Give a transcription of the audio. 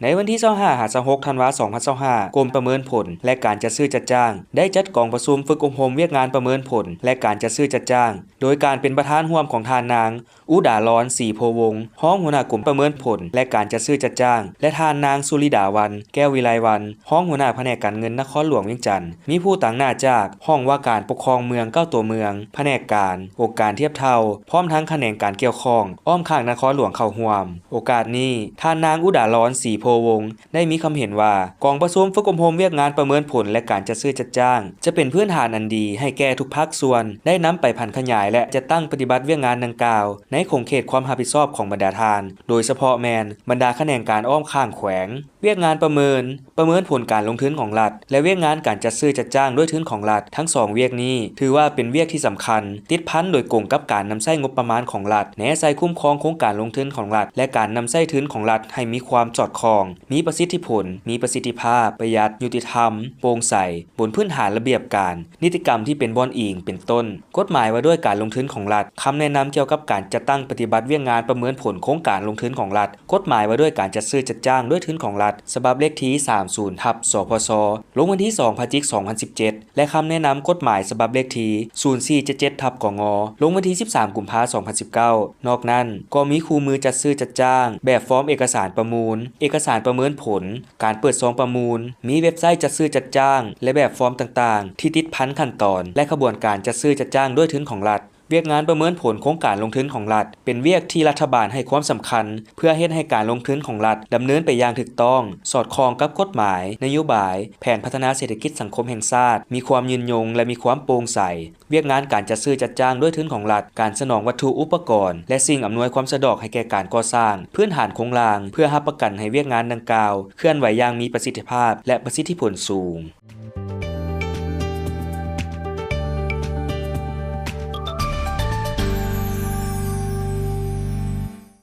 ໃນວັນທີຊາວຫ້າຫາຊາວຫົກທັນວາສອງພັນຊາວຫ້າ ກົມປະເມີນຜົນ ແລະ ການຈັດຊື້ຈັດຈ້າງ ໄດ້ຈັດກອງປະຊຸມຝຶກອົບຮົມວຽກງານປະເມີນຜົນ ແລະ ການຈັດຊື້ຈັດຈ້າງ ໂດຍການເປັນປະທານຮ່ວມຂອງທ່ານນາງ ອຸດາລອນ ສີໂພວົງ ຮອງຫົວໜ້າກົມປະເມີນຜົນ ແລະ ການຈັດຊື້ຈັດຈ້າງ ແລະ ທ່ານນາງ ສຸລິດາວັນ ແກ້ວວິໄລວັນ ຮອງຫົວໜ້າພະແນກການເງິນນະຄອນຫຼວງວຽງຈັນ. ມີຜູ້ຕາງໜ້າຈາກຫ້ອງວ່າການປົກຄອງເມືອງ ເກົ້າຕົວເມືອງ, ພະແນກການ, ອົງການທຽບເທົ່າ ພ້ອມທັງຂະແໜງການກ່ຽວຂ້ອງ ອ້ອມຂ້າງນະຄອນຫຼວງເຂົ້າຮ່ວມ. ໂອກາດນີ້, ທ່ານນາງ ອຸດາລອນ ສີໂພວົງ ໄດ້ມີຄຳເຫັນວ່າ ກອງປະຊຸມຝຶກອົບຮົມວຽກງານປະເມີນຜົນ ແລະ ການຈັດຊື້ຈັດຈ້າງ ຈະເປັນພື້ນຖານອັນດີໃຫ້ແກ່ທຸກພາກສ່ວນ ໄດ້ນຳໄປຜັນຂະຫຍາຍ ແລະ ຈັດຕັ້ງປະຕິບັດວຽກງານດັ່ງກ່າວ ໃນຂົງເຂດຄວາມຮັບຜິດຊອບຂອງບັນດາທ່ານ, ໂດຍສະເພາະແມ່ນບັນດາຂະແໜງການອ້ອມຂ້າງແຂວງ. ວຽກງານປະເມີນ, ປະເມີນຜົນການລົງທຶນຂອງລັດ ແລະ ວຽກງານການຈັດຊື້ຈັດຈ້າງດ້ວຍທຶນຂອງລັດ ທັງສອງວຽກນີ້ ຖືວ່າເປັນວຽກທີ່ສຳຄັນ, ຕິດພັນໂດຍກົງກັບການນຳໃຊ້ງົບປະມານຂອງລັດ, ແນໃສ່ຄຸ້ມຄອງໂຄງການລົງທຶນຂອງລັດ ແລະ ການນຳໃຊ້ທຶນຂອງລັດໃຫ້ມີຄວາມສອດຄ່ອງ, ມີປະສິດທິຜົນ, ມີປະສິດທິພາບ, ປະຢັດ, ຍຸຕິທຳ, ໂປ່ງໃສ, ບົນພື້ນຖານລະບຽບການ, ນິຕິກຳທີ່ເປັນບ່ອນອີງ ເປັນຕົ້ນ. ກົດໝາຍວ່າດ້ວຍການລົງທຶນຂອງລັດ, ຄຳແນະນຳກ່ຽວກັບການຈັດຕັ້ງປະຕິບັດວຽກງານປະເມີນຜົນໂຄງການລົງທຶນຂອງລັດ, ກົດໝາຍວ່າດ້ວຍການຈັດຊື້ຈັດຈ້າງດ້ວຍທຶນຂອງລັດ ສະບັບເລກທີສາມສິບ ທັບ ສພສ ລົງວັນທີສອງ ພະຈິກ ສອງພັນສິບເຈັດ ແລະ ຄຳແນະນຳກົດໝາຍສະບັບເລກທີສູນສີ່ເຈັດເຈັດ ທັບ ກງ ລົງວັນທີສິບສາມ ກຸມພາ ສອງພັນສິບເກົ້າ. ນອກນັ້ນ, ກໍມີຄູ່ມືຈັດຊື້ຈັດຈ້າງ ແບບຟອມເອກະສານປະມູນ, ເອກະສານປະເມີນຜົນ, ການເປີດຊອງປະມູນ, ມີເວັບໄຊຈັດຊື້ຈັດຈ້າງ ແລະ ແບບຟອມຕ່າງໆ ທີ່ຕິດພັນຂັ້ນຕອນ ແລະ ຂະບວນການຈັດຊື້ຈັດຈ້າງດ້ວຍທຶນຂອງລັດ. ວຽກງານປະເມີນຜົນໂຄງການລົງທຶນຂອງລັດ ເປັນວຽກທີ່ລັດຖະບານໃຫ້ຄວາມສຳຄັນ ເພື່ອເຮັດໃຫ້ການລົງທຶນຂອງລັດດຳເນີນໄປຢ່າງຖືກຕ້ອງ, ສອດຄ່ອງກັບກົດໝາຍ, ນະໂຍບາຍ, ແຜນພັດທະນາເສດຖະກິດສັງຄົມແຫ່ງຊາດ, ມີຄວາມຍືນຍົງ ແລະ ມີຄວາມໂປ່ງໃສ. ວຽກງານການຈັດຊື້ຈັດຈ້າງດ້ວຍທຶນຂອງລັດ, ການສະໜອງວັດຖຸອຸປະກອນ ແລະ ສິ່ງອຳນວຍຄວາມສະດວກໃຫ້ແກ່ການກໍ່ສ້າງພື້ນຖານໂຄງລ່າງ ເພື່ອຮັບປະກັນໃຫ້ວຽກງານດັ່ງກ່າວເຄື່ອນໄຫວຢ່າງມີປະສິດທິພາບ ແລະ ປະສິດທິຜົນສູງ.